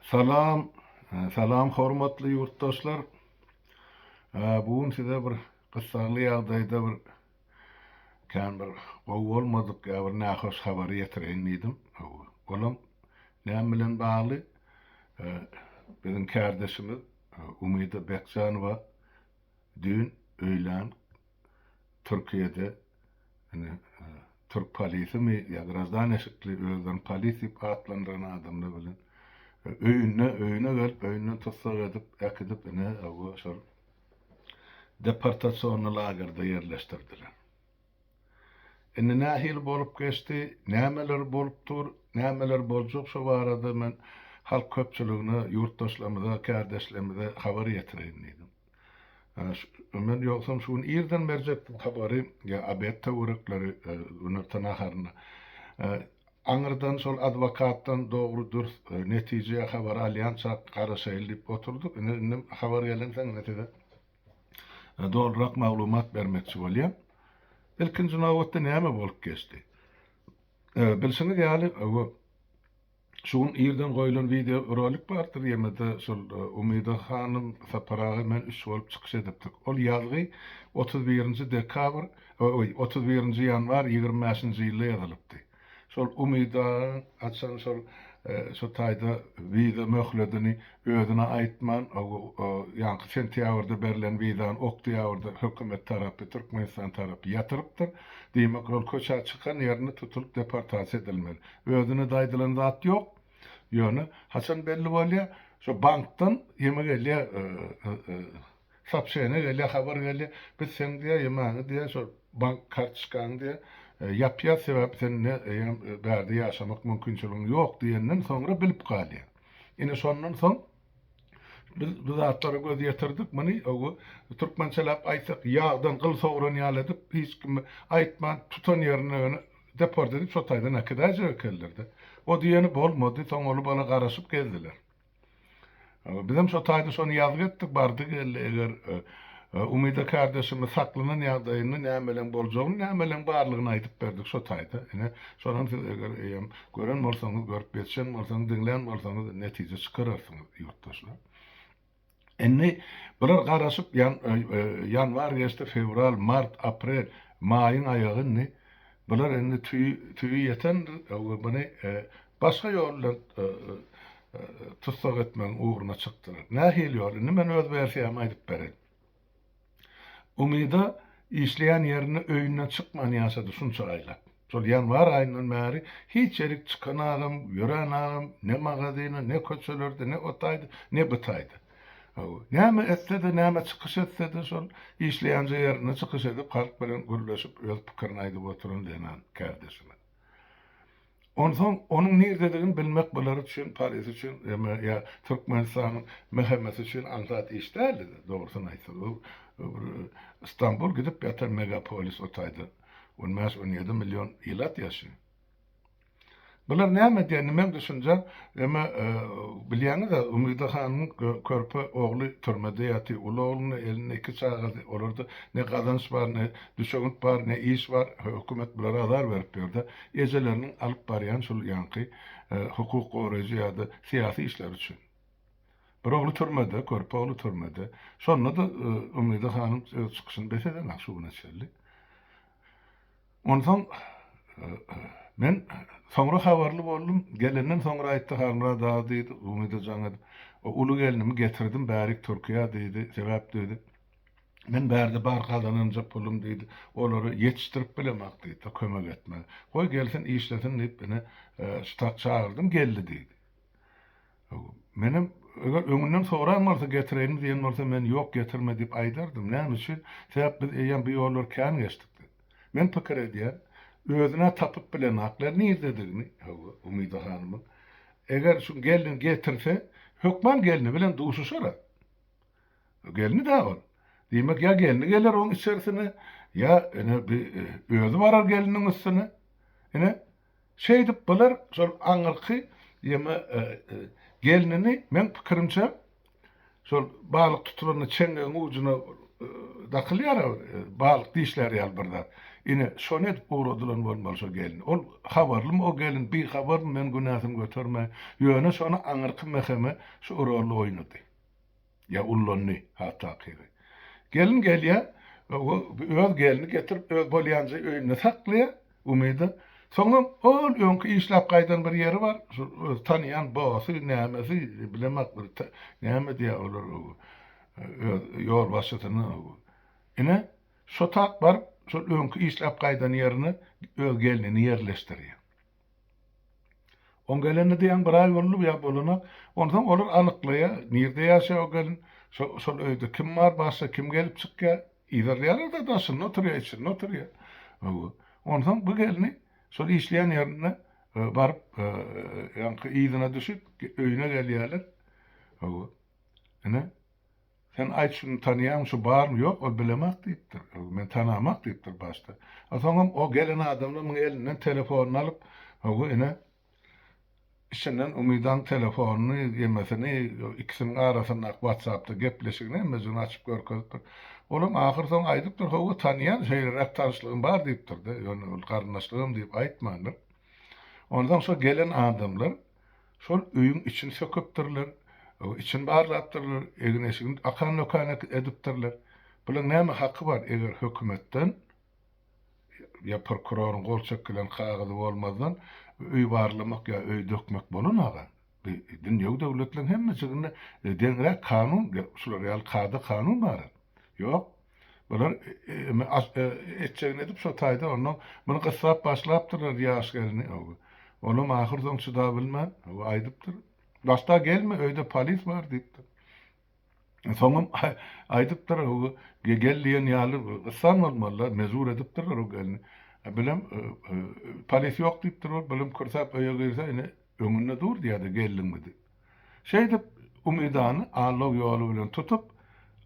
Salam, salam hormatly ýurtdaşlar. Bu gün size bir gyssagly ýagdaýda bir kän bir gowy bolmadyk ýa bir nähoş habary ýetireýin diýdim. Olam näme bilen bagly? Biziň kärdeşimiz Umyda Bekjanowa düýn öýlän Türkiýede indi türk polisimi ýa graždan eşikli özlerini polis diýip atlandyran adamlar bilen öýünde öýüne gelip öýünden tussag edip äkidip ine hawa şol deportasionny lagerde ýerleşdirdiler. Indi nähili bolup geçdi, nämeler bolup dur, nämeler boljak şo barada men halk köpçüligine, ýurtdaşlarymyza, kärdeşlerimize habar ýetireýin diýdim. Men ýogsam şu gün irden berjekdim habary, ýa obed töwerekleri, günorta naharyna. Aňyrdan şol adwokatdan dogry dürs netije ýa habar alýançak garaşaýly diýip oturdyk. Ine indi habar gelensoň ine size dolurak maglumat bermekçi bolýan. Ilkinji nobatda näme bolup geçdi? Bilşiňiz ýaly, Şu gün irden goýlan wideo rolik bardyr ýemede şol Umyda hanym, Sapar aga men üç bolup çykyş edipdik. Ol ýazgy 31-nji dekabr, oý, 31-nji ýanwar 25-nji ýylda ýazylypdy. Şol Umyda agaň açan şol şo taýda wiza möhledini özüne aýtman, ýaňky sentýabrda berlen wizany oktýabrda hökümet tarapy, Türkmenistan tarapy ýatyrypdyr. Diýmek ol köçä çykan ýerinde tutulyp deportasiýa edilmeli. Özüne-de aýdylan zat ýok. Ýöne haçan belli bolýar? Şo bankdan ýeme gelýär, soobşeniýe gelýär, habar gelýär. Biz seň diýýär, ýemäňi diýýär, şo bank kartoçkaňy diýýär, ýapýas, sebäbi sen indi eýýäm bärde ýaşamak mümkinçiligiň ýok diýenden soňra bilip galýar. Ine şondan soň biz bu zatlara göz ýetirdik. Muny türkmençeläp aýtsak, ýagdan gyl sogran ýaly edip, hiç kime aýtman tutan ýerinde ýöne Deport edip şo taýdan äkidäýjek ekenler-de. O diýeni bolmady, soň ol bala garaşyp gezdiler. Bizem şo taýda şony ýazgy etdik, bardy geldi, eger Umyda kardeşimiz saklanan ýagdaýynda nämeleň boljagyny, nämeleň barlygyny aýdyp berdik şo taýda. Ine, şonam siz eger eýýäm gören bolsaňyz, görüp ýetişen bolsaňyz, diňlän bolsaňyz netije çykararsyňyz ýurtdaşlar. Indi bular garaşyp ýanwar geçdi, fewral, mart, aprel, maýyň aýagy indi. Bular indi tüýi tüýi ýetendir we muny başga ýol bilen tussag etmegiň ugruna çykdylar. Nähili ýol? Indi men öz wersiýamy aýdyp bereýin. Umyda işleýän ýerinde öýünden çykman ýaşady şunça aýlap. Şol ýanwar aýyndan bäri hiç ýerik çykanagam, ýöränagam, ne magazyna, ne köçelerde, ne o taýda, ne bu taýda. Hawa, näme etse-de, näme çykyş etse-de şol işleýänje ýerinde çykyş edip, halk bilen gürleşip, öz pikirini aýdyp oturan zenan kärdeşimiz. Onsoň onuň nirdedigini bilmek bular üçin, polis üçin ýa ýa Türkmenistanyň MHM-si üçin aňsat iş däldi-de, dogrusyny aýtsak. Bu bir Stambul gidip ýatan megapolis o taýda on bäş, on ýedi million ilat ýaşaýar. Bular näme edýär indi meň düşünjem, eme bilýäňiz-ä Umyda hanymyň körpe ogly türmede ýatyr, uly oglunyň elinde iki çagasy, olarda ne gazanç bar, ne düşewünt bar, ne iş bar, hökümet bulara azar berip ýör-de. Ejeleriniň alyp barýan şul ýaňky hukuk goraýjy ýa-da syýasy işleri üçin. Bir ogly türmede, körpe ogly türmede. Şonda-da Umyda hanym öz çykyşyny bes edenok şu güne çenli. Onsoň men soňra habarly boldum. Gelenden soňra aýtdy Halmyrat aga diýdi, Umyda jaň edip. Uly gelnimi getirdim bärik Türkiýä diýdi. Sebäp diýdi. Men bärde bar gazananja pulum diýdi. Olary ýetişdirip bilemok diýdi, kömek etmäge. Goý gelsin işlesin diýip ine şu tak çagyrdym geldi diýdi. Menem eger öňünden soran bolsa getireýinmi diýen bolsa men ýok getirme diýip aýdardym. Näme üçin? Sebäp biz eýýäm bu ýollary kän geçdik diýip. Men pikir edýän, özün-ä tapyp bilenaklar nirdedigini, hawa, Umyda hanymyň. Eger şu gelnini getirse, hökman gelni bilen duşuşar-a. Gelni-dä ol. Diýmek, ýa gelni geler oň içerisine, ýa ine bi özi barar gelniniň üstüne. Ine, şeýdip bular şol aňyrky ýeme gelnini meň pikirimçe şol balyk tutulanda çeňňegiň ujuna dakylýar-a, balyk dişlär ýaly bir zat. Ine, şony edip ugradylan bolmaly şo gelin. Ol habarlymy o gelin, bihabarmy men günäsini götermäýin. Ýöne şony aňyrky meheme şu roly oýnady. Ýa ullandy, has takygy. Gelin gelýär, öz gelni getirip öz bolýanja öýünde saklaýar, Umyda. Soňam ol öňki işläp gaýdan bir ýeri bar, şu öz tanaýan bossy, nämesi, bilemok bir näme diýýär olar öz ýolbaşçysyna. Ine, şo tak baryp, şol öňki işläp gaýdan ýerine öz gelnini ýerleşdirýär. Oň gelenine diýýän bir aý boldy ýa bolanok. Onsoň olar anyklaýar, nirde ýaşaýar o gelin, şo şol öýde kim bar, başga kim gelip çykýar. Yzarlaýarlar-da, daşynda oturýar, içinde oturýar. Hawa. Onsoň bu gelni şol işleýän ýerinde baryp, ýaňky yzyna düşüp, öýüne gelýärler. Hawa. Ine, Sen aýt şuny tanaýaňmy şu barmy ýok ol bilemak diýipdir. Men tanamak diýipdir başda. A soňam o gelen adamlar muň elinden telefonyny alyp hawa ine içinden Umydaň telefonyny ýemesini ikisiniň arasyndaky watsapda gepleşigini hemmejigini açyp görkezipdir. Olam ahyr soň aýdypdyr hawa tanaýan şeýleräk tanyşlygym bar diýipdir-de ýöne ol garyndaşlygym diýip aýtmandyr. Onsoň şo gelen adamlar Şol öýüň içini söküpdirler, içini barlapdyrlar, egin-eşigini akan-dökän edipdirler. Bulaň näme haky bar, eger hökümetden ýa prokuroryň gol çekilen kagyzy bolmazdan öý barlamak ýa öý dökmek bolan-aga? Bu dünýewi döwletleriň hemmejiginde deňräk kanun, şular ýaly kada-kanun bar. Ýok. Bular etjegini edip şo taýda onnoň muny gyssap başlapdyrlar ýaş gelni. Olam ahyr soň çydabilmän aýdypdyr. Başda gelme öýde polis bar diýipdir. Soňam aýdypdyr gel diýen ýaly gyssan bolmalylar mejbur edipdirler o gelni. Bilem polis ýok diýipdir ol bilem kürsäp öýe girse ine öňünde dur diýýärdi geldiňmi diýip. Şeýdip, Umydany aldaw ýoly bilen tutup,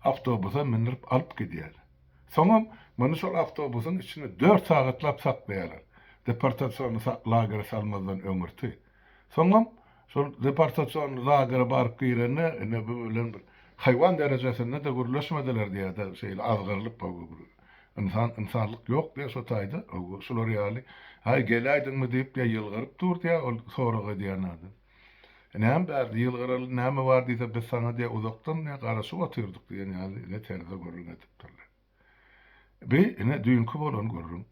awtobusa mündürip alyp gidýärler. Soňam muny şol awtobusyň içinde dört sagatlap saklaýarlar. Deportasionny lagere salmazdan öňürti. Soňam şol deportasionny lagere baryp girende, ine bu bilen bir haýwan derejesinde-de gürleşmediler diýýär-de, şeýle azgyrylyp, ynsan, ynsanlyk ýok diýýär şo taýda, şular ýaly, Haý, geläýdiňmi diýip, diýýär, ýylgyryp dur diýýär, ol sorag edýän adam. Näme bärde ýylgyraly näme bar diýse biz saňa diýä uzakdan diýä garaşyp otyrdyk diýen ýaly ine terzde gürrüň edipdirler. Bi ine düýnki bolan gürrüň.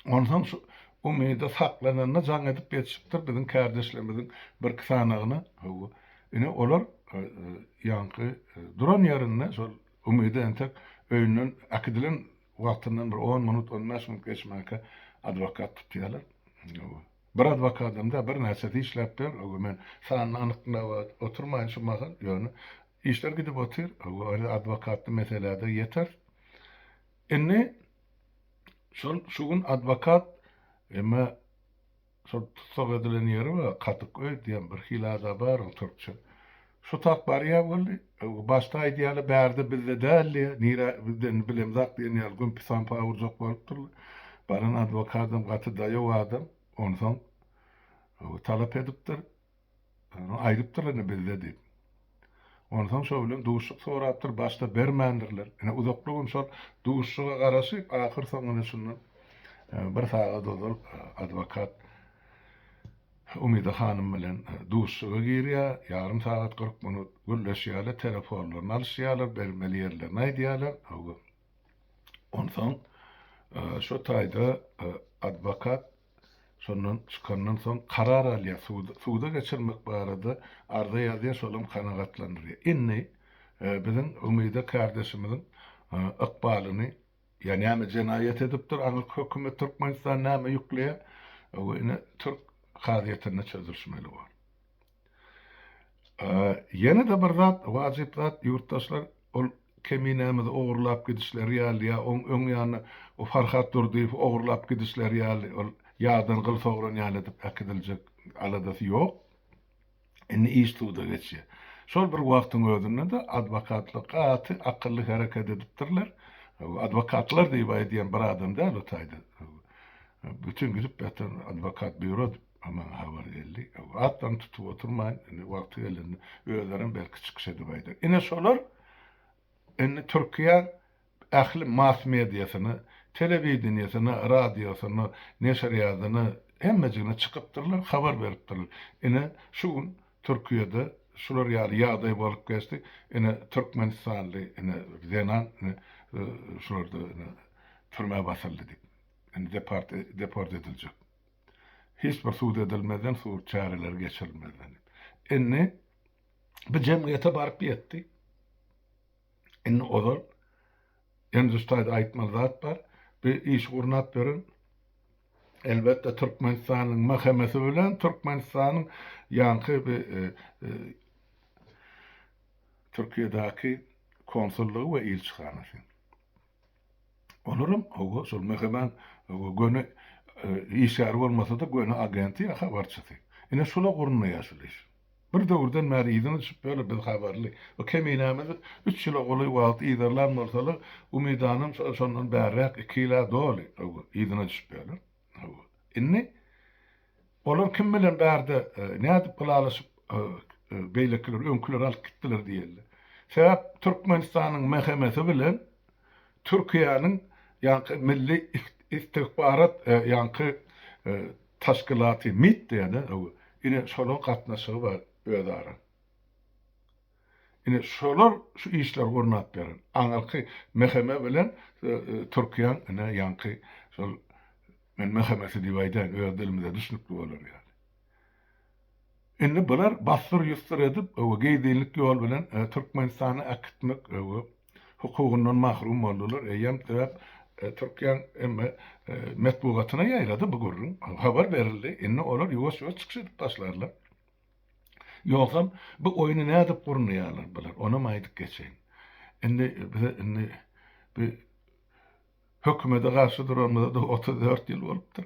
Onsoň şu Umyda saklananda jaň edip ýetişipdir biziň kärdeşlerimiziň birki sanagyna. Hawa. Ine olar ýaňky duran ýerinde şol Umyda entek öýünden äkidilen wagtyndan bir on minut, on bäş minut geçmänkä adwokat tutýarlar. Hawa. Bir adwokadam däl, birnäçesi işläp ýör. Hawa, men sanyny anyklap oturmaýyn şu mahal, ýöne işler gidip otyr. Hawa, ol adwokatly meselä-de ýeteris. Indi şol şu gün adwokat emma şol tussag edilen ýeri bar, Kadyk öý diýen bir hili ada bar oň türkçe. Şu tak barýar boldy. Başda aýdýarlar, bärde bizde däl diýýär. Nirä bizde indi bilemzak diýen ýaly gümpi-sampa urjak bolupdyrlar. Baran adwokadam gaty daýaw adam. Onsoň talap edipdir. Aýdypdyr indi bizde diýip. Onsoň şo bilen duşuşyk sorapdyr, başda bermändirler. Ine uzakly gün şol duşuşyga garaşyp, ahyr soňunda şundan bir sagat ozal adwokat Umyda hanym bilen duşuşyga girýär. Ýarym sagat 40 minut gürleşýärler, telefonlaryny alyşýarlar, bermeli ýerlerini aýdýarlar. Onsoň şo taýda adwokat şondan çykandan soň karar alýar, suda geçirmek barada arza ýazýar, şolam kanagatlandyrýar. Indi biziň Umyda kärdeşimiziň ykbalyny ýa näme jenaýat edipdir, aňyrky hökümet Türkmenistan näme ýükleýär, ine türk kazyýetinde çözülişmeli bor. Ýene-de bir zat, wajyp zat, ýurtdaşlar, ol Keminämizi ogurlap gidişleri ýaly ýa oň öň ýany o Farhat Durdyýewi ogurlap gidişleri ýaly ol ýagdan gyl sogran ýaly edip äkidiljek aladasy ýok. Indi iş suda geçýär. Şol bir wagtyň özünde-de adwokatlar gaty akylly hereket edipdirler. Adwokatlar diýip aýdýan bir adam däl o taýda. Bütin gidip ýatan adwokat býuro Maňa habar geldi. Atlaryny tutup oturmaýyn, indi wagty gelende özlerem belki çykyş edip aýdar. Ine şolar indi Türkiýäň ähli mass mediasyna, Telewideniýesine, radiosyna, neşirýadyna, hemmejigine çykypdyrlar, habar beripdirler. Ine, şu gün Türkiýede şular ýaly ýagdaý bolup geçdi. Ine, türkmenistanly ine zenan ine şularda ine türmä basyldy diýip. Indi deport deport ediljek. Hiç bir sud edilmezden, sud çäreleri geçirilmezden. Indi bu jemgyýete baryp ýetdi. Indi ozal Indi şu taýda aýtmaly zat bar. Bu işi gurnap beren elbetde Türkmenistanyň MHM-si bilen Türkmenistanyň ýaňky bir e, e, Türkiýedäki konsullygy we ilçihanasy. Olaram hawa şol MHM-iň göni e, işgäri bolmasa-da göni agenti ýa habarçysy. Ine şula gurnaýar şul iş. Bir döwürden bäri yzyna düşüp ýörler biz habarly. Bu keminämizi üç ýyla golaý wagt yzarlan bolsalar, Umydanam şondan bärräk iki ýyla doly hawa yzyna düşüp ýörler. Hawa. Indi olar kim bilen bärde nädip ylalaşyp beýlekiler öňküleri alyp gitdiler diýeli. Sebäp Türkmenistanyň MHM-si bilen Türkiýäniň ýaňky milli istihbarat ýaňky taşkilaty MİT diýýär-de, ine şolaň gatnaşygy bar özara. Ine şolar şu işleri gurnap beren. Aňyrky MHM bilen Türkiýäň ine ýaňky şol men MHM-si diýip aýdaýyn öz dilimize düşnükli bolar ýaly. Indi bular bassyr-ýussur edip, gizlinlik ýol bilen Türkmenistana äkitmek hukugyndan mahrum boldular. Eýýäm sebäp Türkiýäň emme metbugatyna ýaýrady bu gürrüň, habar berildi. Indi olar ýuwaş-ýuwaş çykyş edip başlarlar. Ýogsam bu oýny nädip gurnaýarlar bular, onam aýdyp geçeýin. Indi bize indi bu Hökümete garşy duranymyza-da 34 ýyl bolupdyr.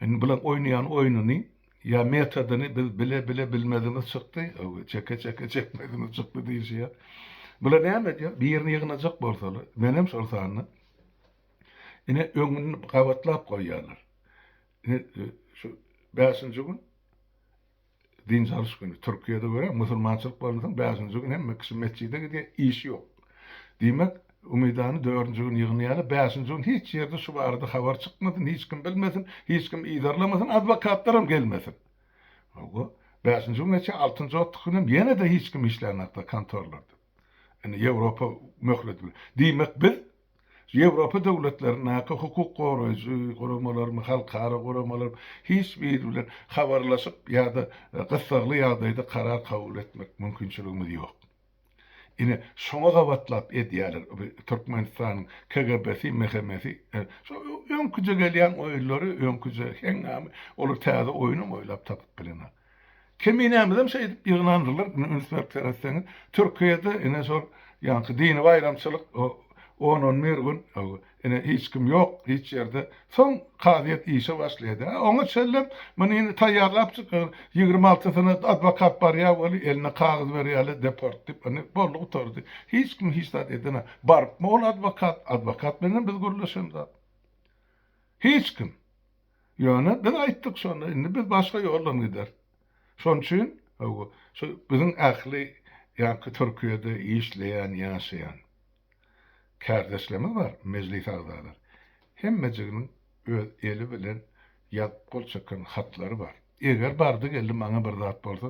Indi bulaň oýnaýan oýnuny ýa metodyny biz bile-bile bilmezimiz çykdy, çeke-çeke çekmezimiz çykdy diýişýär. Bular näme edýär? Birini ýygnajak bolsalar, menem şol sanda, ine öňüni gabatlap goýýarlar. Ine şu bäşinji gün Dynç alyş güni. Türkiýede görä musulmançylyk bolansoň bäşinji gün hemme kişi metjide gidýär, iş ýok. Diýmek, Umydany dördünji gün ýygnaýarlar, bäşinji gün hiç ýerde şu barada habar çykmasyn, hiç kim bilmesin, hiç kim yzarlamasyn, adwokatlaram gelmesin. Hawa, bäşinji gün geçýär, altynjy otlyk günem ýene-de hiç kim işlänokda kontorlarda. Indi Ýewropa möhleti bilen. Diýmek, biz Ýewropa döwletlerindäki hukuk goraýjy guramalarmy, halkara guramalarmy hiç biri bilen habarlaşyp ýa-da gyssagly ýagdaýda karar kabul etmek mümkinçiligimiz ýok. Ine, şoňa gabatlap edýärler bu Türkmenistanyň KGB-si, MHM-si. Şo öňküje gelýän oýunlary, öňküje heňňamy olar täze oýunam oýlap tapyp bilenok. Keminämizem şeýdip ýygnandyrlar, indi üns berip seretseňiz, Türkiýede ine şol ýaňky dini baýramçylyk on-on bir gün ine hiç kim ýok hiç ýerde. Soň kazyýet işe başlaýar. Hä, oňa çenlem muny indi taýýarlap çyk, 26-syna adwokat barýar weli eline kagyz berýärler deport diýip, indi boldy gutardy. Hiç kim hiç zat edenok. Barypmy ol adwokat? Adwokat bilenem biz gürleşemzok. Hiç kim. Ýöne biz aýtdyk şonda, indi biz başga ýoldan gideris. Şonuň üçin, hawa, şu biziň ähli ýaňky Türkiýede işleýän, ýaşaýan kärdeşlerimiz bar, mejlis agzalary. Hemmejiginiň öz eli bilen ýazyp gol çeken hatlary bar. Eger bardy-geldi maňa bir zat bolsa,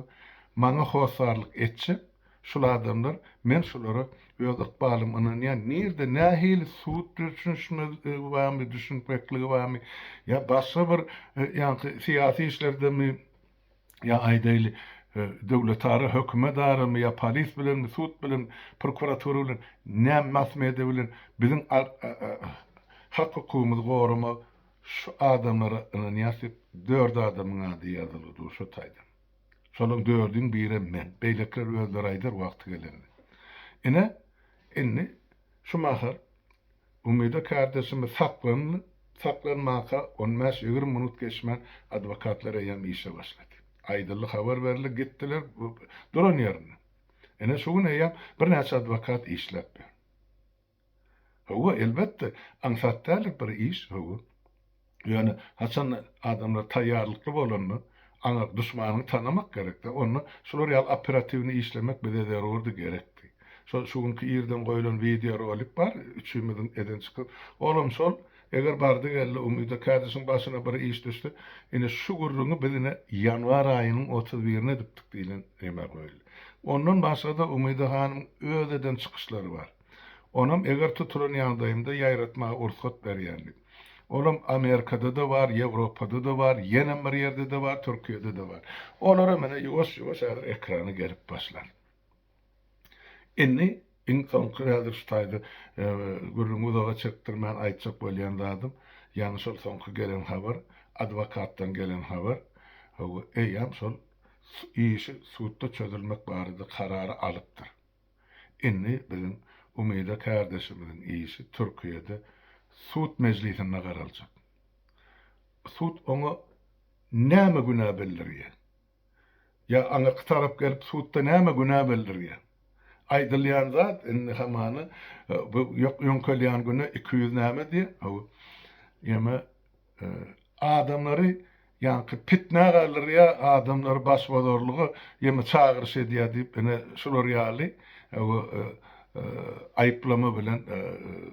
maňa hossarlyk etjek Şul adamlar men şulara öz ykbalymy ynanýan nirde nähili sud düşünişmezligi barmy düşünmekligi barmy ýa başga bir ýaňky syýasy işlerdemi ýa aýdaýly döwletara hökümet aramy ýa polis bilenmi sud bilen prokuratura bilen näme mass media bilen biziň hak hukugymyzy goramak şu adamlara ynanýas diýip dört adamyň ady ýazylgy dur şo taýdan. Şolaň dördüň birem men. Beýlekiler özleri aýdar wagty gelende. Ine, indi şu mahal Umyda kärdeşimiz saklandy. Saklanmaka on bäş-ýigrimi minut geçmän adwokatlar eýýäm işe başlady. Aýdyldy, habar berildi, gitdiler duran ýerinde. Ine, şu gün eýýäm birnäçe adwokat işläp ýör. Hawa, elbetde, aňsat däldir bir iş, hawa. Ýöne haçanda adamlar taýýarlykly bolanda, aňa duşmanyňy tanamak gerekdi. Onda şular ýaly operatiwnyý işlemek bize zerurdy, gerekdi. Şol şu günki irden goýlan wideorolik bar, üçümiziň eden çykyp, olam şol. Eger bardy-geldi Umyda kärdeşiň başyna bir iş düşse, ine şu gürrüňi biz ine ýanwar aýynyň 31-ine edipdik diýlen neme goýuldy. Ondan başga-da Umyda hanymyň öz eden çykyşlary bar. Onam eger tutulan ýagdaýymda ýaýratmaga ursgat berýän diýip. Olam Amerikada-da bar, Ýewropada-da bar, ýenem bir ýerde-de bar, Türkiýede-de bar. Olaram ine ýuwaş-ýuwaş häzir ekrana gelip başlar. Indi iň soňky häzir şu taýda gürrüňi uzaga çekdirmän aýtjak bolýan zadym, ýaňy şol soňky gelen habar, adwokatdan gelen habar, hawa, eýýäm şol işi sudda çözülmek barada karary alypdyr. Indi biziň Umyda kärdeşimiziň işi Türkiýede sud mejlisinde garaljak. Sud oňa näme günä bildirýär? Ýa aňyrky tarap gelip sudda näme günä bildirýär? Aýdylýan zat indi hamana bu ýöňkelýän güne 200 näme diýýär? Hawa. Ýeme adamlary ýaňky pitnä galdyrýar, adamlary başbozarlyga ýeme çagyryş edýär diýip ine şular ýaly aýyplama bilen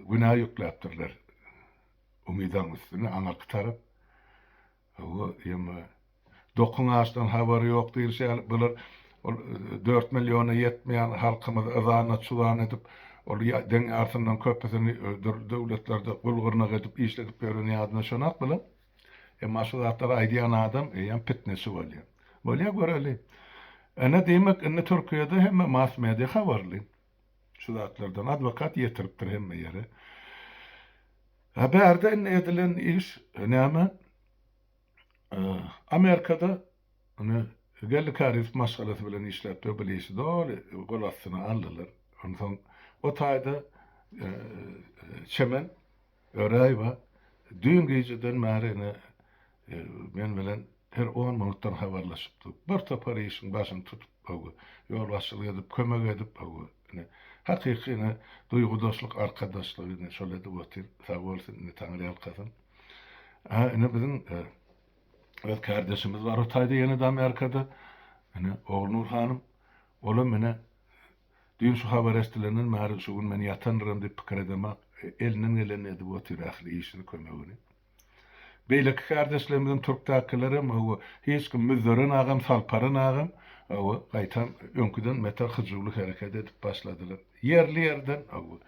günä ýükläpdirler. Umydaň üstüne aňyrky tarap. Hawa, ýeme Dokuň açdan habary ýok diýilşi ýaly, bular ol dört milliona ýetmeýän halkymyzy yzana-çuzana edip, ol deň ýarsyndan köpüsini dürli döwletlerde gul-gyrnak edip işledip ýören ýadyna düşenak bular. Emma şu zatlary aýdýan adam eýýäm pitneçi bolýar. Bolýar göreli. Ine diýmek indi Türkiýede hemme mass media habarly. Şu zatlardan adwokat ýetiripdir hemme ýere. A bärde indi edilen iş näme? Amerikada ine Geldi Kärizow maşgalasy bilen işläp ýör, bil işi doly gol astyna aldylar. Onsoň o taýda Çemen Öräýewa düýn gijeden bäri ine men bilen her on minutdan habarlaşyp dur. Bir topar işiň başyny tutup, ýolbaşçylyk edip, kömek edip, ine hakyky ine duýgudaşlyk, arkadaşlygy ine şol edip otyr. Sag bolsun, ine Taňryýalkasyn. Ha, ine biziň öz kardeşimiz bar o taýda ýene-de Amerikada. Ine Ogulnur hanym. Olam ine düýn şu habar eşdilenden bäri şu gün men ýatandyram diýip pikir edemak, elinden gelenini edip otyr ähli işini, kömegini. Beýleki kardeşlerimizem türkdäkilerem hawa hiç kim müzzeren agam, salparan agam hawa gaýtam öňküden beter hyjuwly hereket edip başladylar. Ýerli-ýerden hawa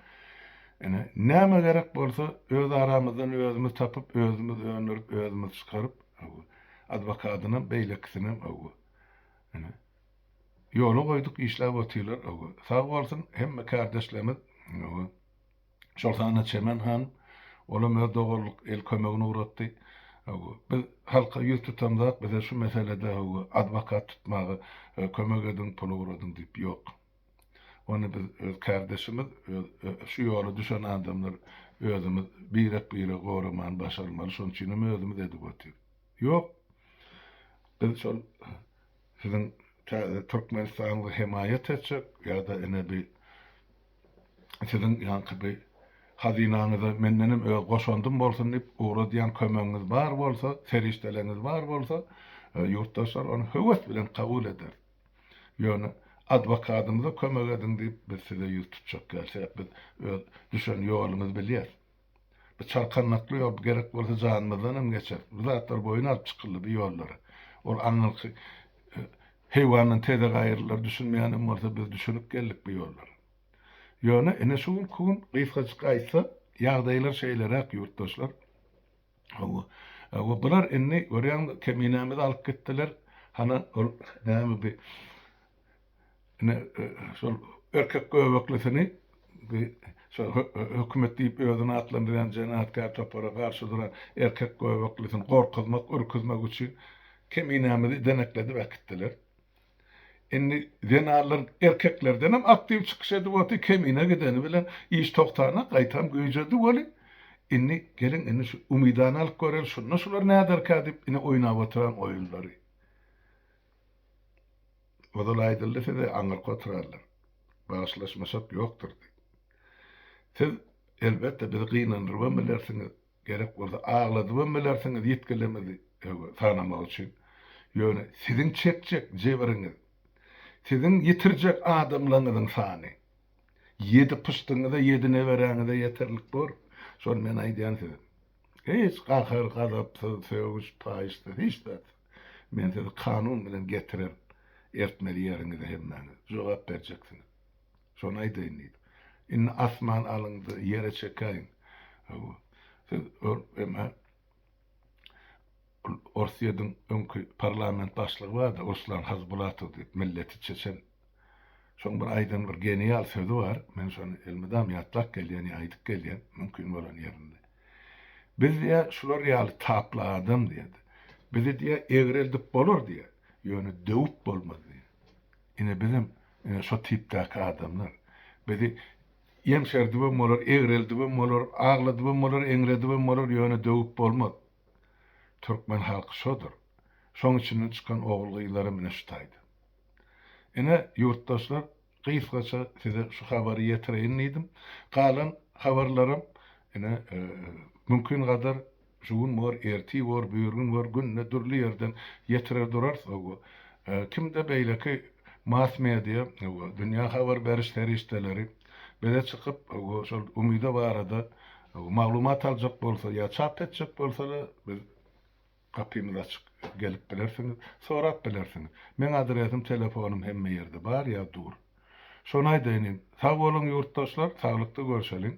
Ine, näme gerek bolsa, öz aramyzdan özümiz tapyp, özümiz öndürip, özümiz çykaryp, hawa, adwokadynam, beýlekisinem, hawa, ine, ýola goýduk, işläp otyrlar, hawa. Sag bolsun, hemme kärdeşlerimiz, hawa, şol sanda Çemen hanym, olam öz doganlyk el kömegini ugratdy. Hawa, biz halka ýüz tutamzak, bize şu meselede, hawa, adwokat tutmaga kömek ediň, pul ugradyň diýip, ýok. Ony biz öz kärdeşimiz, öz şu ýola düşen adamlar özümiz birek-biregi goramany başarmaly, şonuň üçin hem özümiz edip otyrys. Ýok. Biz şol siziň täze Türkmenistanyňyzy hemaýat etjek ýa-da ine bi siziň ýaňky bi hazynaňyza mendenem öz goşandym bolsun diýip ugradýan kömegiňiz bar bolsa, serişdeleriňiz bar bolsa, ýurtdaşlar ony höwes bilen kabul ederis. Ýöne adwokadymyza kömek ediň diýip biz size ýüz tutjak däl. Sebäp biz öz düşen ýolumyzy bilýäs. Bu çarkandakly ýol gerek bolsa janymyzdan hem geçer. Bu zatlar boýun alyp çykyldy bu ýollara. Ol aňyrky heýwandan tezek aýrylar düşünmeýän hem bolsa biz düşünip geldik bu ýollara. Ýöne ine şu günki gün gysgajyk aýtsak ýagdaýlar şeýleräk ýurtdaşlar. Hawa. Hawa, bular indi görýäňmi, keminämizi alyp gitdiler. Hana ol näme bi ine şol erkek göbeklisini bi şol hökümet diýip özüni atlandyrýan jenaýatkär topara garşy duran erkek göbeklisini gorkuzmak, ürküzmek üçin keminämizi denekledip äkitdiler. Indi zenanlar erkeklerdenem aktiw çykyş edip otyr, kemine gideni bilen iş togtanak, gaýtam güýjedi weli, indi geliň indi şu Umydany alyp göreli, şunda şular näderkä diýip ine oýnap oturan oýunlary. Ozal aýdyldy size aňyrky oturanlar, bagyşlaşmaşak ýokdur diýip. Siz elbetde bizi gynandyrybam bilersiňiz, Gerek bolsa agladybam bilersiňiz ýitgilerimizi sanamak üçin. Ýöne siziň çekjek jebriňiz, siziň ýitirjek adamlaryňyzyň sany ýedi pyşdyňyza, ýedi neberäňize ýeterlik bor. Şony men aýdýan size. Hiç gahar gazapsyz, sögüş paýyşsyz hiç zatsyz. Men sizi kanun bilen getirerin. Ertmeli ýeriňize hemmäňiz. Jogap berjeksiňiz. Şony aýdaýyn diýdi. Indi asman alyňda ýere çekäýiň. Hawa. Siz ol eme Orsýetiň öňki parlament başlygy bardy, Ruslan Hazbulatow diýip, milleti çeçen. Şoň bir aýdan bir genial sözi bar, men şony elmydam ýatlap gelýän ýa aýdyp gelýän, mümkin bolan ýerinde. Biz diýýär, şular ýaly taply adam diýýär. Bizi diýýär, egreldip bolar diýýär, ýöne döwüp bolmaz diýýär. Ine bizem ine şo tipdäki adamlar. Bizi ýemşerdibem bolar, egreldibem bolar, agladybam bolar, eňredibem bolar, ýöne döwüp bolmaz. Türkmen halky şodur. Şoň içinden çykan ogul-gyzlaram ine şu taýda. Ine, ýurtdaşlar, gysgaça size şu habary ýetireýin diýdim. Galan habarlaram ine, mümkin gadar şu gün bor, ertir bor, birgün bor, günde dürli ýerden ýetirer durarys. Kimde beýleki mass media, dünýä habar beriş serişdeleri bize çykyp, şol Umyda barada maglumat aljak bolsa ýa çap etjek bolsalar, biz Gapymyz açyk, gelip bilersiňiz, sorap bilersiňiz. Meň adresim, telefonym hemme ýerde bar ýa dur. Şony aýdaýyn. Sag boluň ýurtdaşlar, saglykda görşeliň.